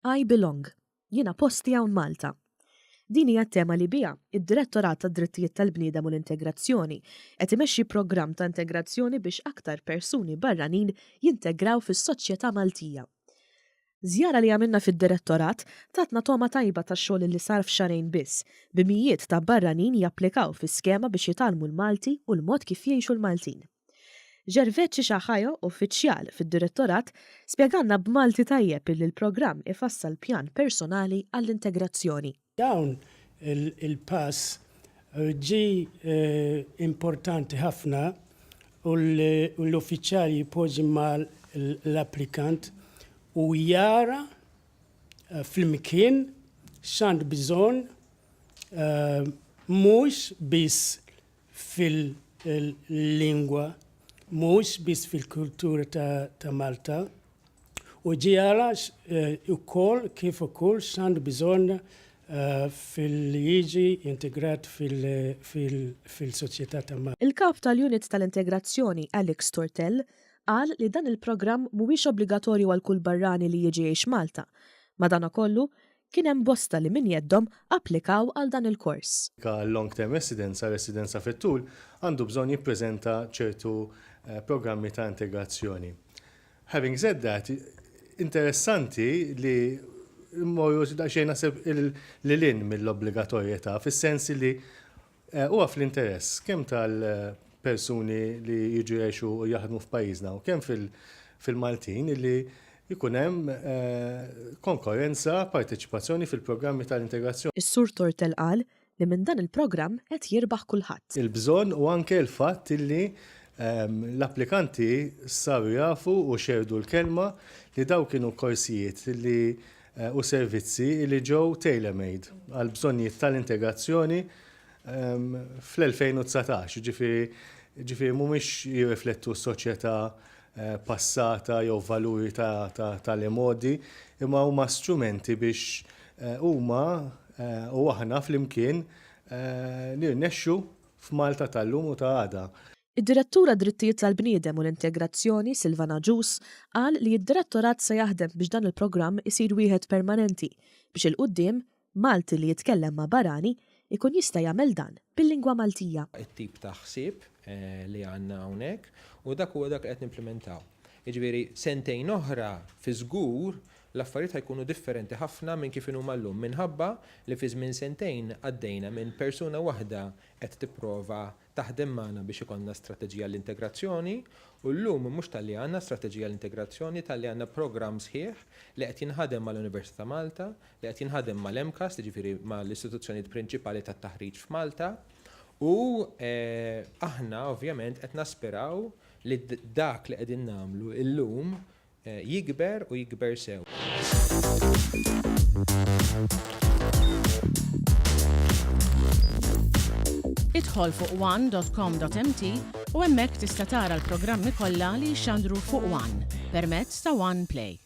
I belong. Jiena posti hawn Malta. Din hija t-tema li biha, id-Direttorat tad-Drittijiet tal-Bniedem u l-Integrazzjoni qed imexxi programm ta' integrazzjoni biex aktar persuni barranin jintegraw fis-soċjetà Maltija. Żjara li għamilna fid-Direttorat tatna togħma tajba tax-xogħol li sar f'xahrejn biss, bi mijiet ta' barranin japplikaw fi skema biex jitgħallmu l-Malti u l-mod kif jgħixu l-Maltin. Gervais Cishahayo, uffiċjal fid-Direttorat, spjegalna b'Malti tajjeb illi l-programm ifassal pjan personali għall-integrazzjoni. Dawn il-pass ġie importanti ħafna u l-uffiċjal jpoġġi mal-applikant u jara flimkien x'għandu bżonn mhux biss fil-lingwa, mhux biss fil-kultura ta' Malta, u ġie jara wkoll kif ukoll x'għandu bżonn fil-jiġi integrat fil-soċjetà ta' Malta. Il-Kap tal-Unit tal-Integrazzjoni Alex Tortell qal li dan il-programm mhuwiex obbligatorju għal kull barrani li jiġi jgħix Malta. Madankollu, Kien hemm bosta li minn jeddhom applikaw għal dan il-kors. Għal long term residence, għal residenza fit-tul, għandu bżonn jippreżenta ċertu programmi ta' integrazzjoni. Having said that, interessanti li mmorru daqsxejn naħseb lil hinn mill-obbligatorjetà, fis-sens li Huwa fl-interess kemm tal-persuni li jiġu jgħixu u jaħdmu f'pajjiżna u kemm fil-Maltin li jkun hemm konkorrenza, parteċipazzjoni fil-programmi tal-integrazzjoni. Is-Sur Tortel qal li minn dan il-programm qed jirbaħ kulħadd. Il-bżonn u anke l-fatt li l-applikanti saru jafu u xerrdu l-kelma li dawn kienu korsijiet li u servizzi li ġew tailor-made għall-bżonnijiet tal-integrazzjoni fl-2019, jiġifieri mhumiex jirriflettu s-soċjetà passata jew valuri tal-imgħoddi, imma huma strumenti biex huma u aħna flimkien nirnexxu f'Malta tal-lum u ta' għada. Id-Direttur għad-Drittijiet tal-Bniedem u l-Integrazzjoni, Silvan Agius, qal li d-Direttorat se jaħdem biex dan il-programm isir wieħed permanenti biex 'il quddiem, Malti li jitkellem ma' barani jkun jista' jagħmel dan bil-lingwa Maltija. It-tip ta' ħsieb li għandna hawnhekk u dak huwa dak li qed nimplimentaw. Jiġifieri sentejn oħra fi żgur l-affarijiet ħa jkunu differenti ħafna minn kif inhuma llum minħabba li fi żmien sentejn għaddejna minn persuna waħda qed tipprova taħdem magħna biex ikollna strateġija għall-integrazzjoni u llum mhux talli għandna strateġija għall-integrazzjoni talli għandna programm sħiħ li qed jinħadem mal-Università ta' Malta, li qed jinħadem mal-MCAST, jiġifieri mal-istituzzjonijiet prinċipali tat-taħriġ f'Malta u aħna ovvjament qed naspiraw li dak li qegħdin nagħmlu llum Jikber u jikber sew. Idħol fuq one dot com dot mt u hemmhekk tista' tara l-programmi kollha li jixxandru fuq one permezz ta' One Play.